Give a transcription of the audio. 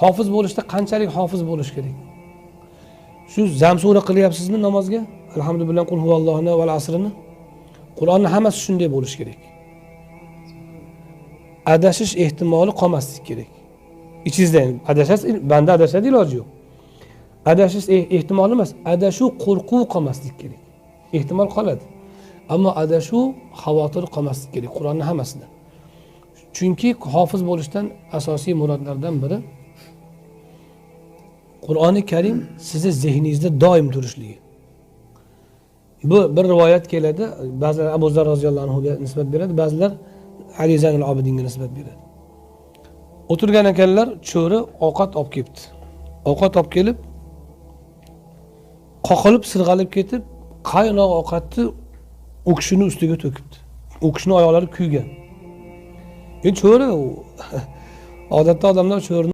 Hofiz bo'lishda qanchalik hofiz bo'lish kerak? Shu zam sura qilyapsizmi namozga? Alhamdulillah, qul huvallohni val asrini. Qur'onni hammasi shunday bo'lishi kerak. Adashish ehtimoli qolmasligi kerak. Ichingizda adashasiz, banda adashadi, iloji yo'q. Adashish ehtimoli emas, adashuv qo'rquv qolmasligi kerak. Ehtimol qoladi. Ammo adashuv xavotir qolmasligi kerak Qur'onni hammasida. Chunki hofiz bo'lishdan asosiy murodlardan biri Qur'oni Karim sizni zehningizda doim turishligi. Bu bir rivoyat keladi, ba'zilar Abu Zar roziyallohu anhuga nisbat beradi, ba'zilar Ali Zaynul Obidinga nisbat beradi. O'tirgan ekanlar, cho'ri ovqat olib kelibdi. Ovqat olib kelib, qoqilib, sirg'alib ketib, qaynoq ovqatni u kishini ustiga to'kibdi. U kishini oyoqlari kuygan. Endi cho'ri odatda odamlar cho'rini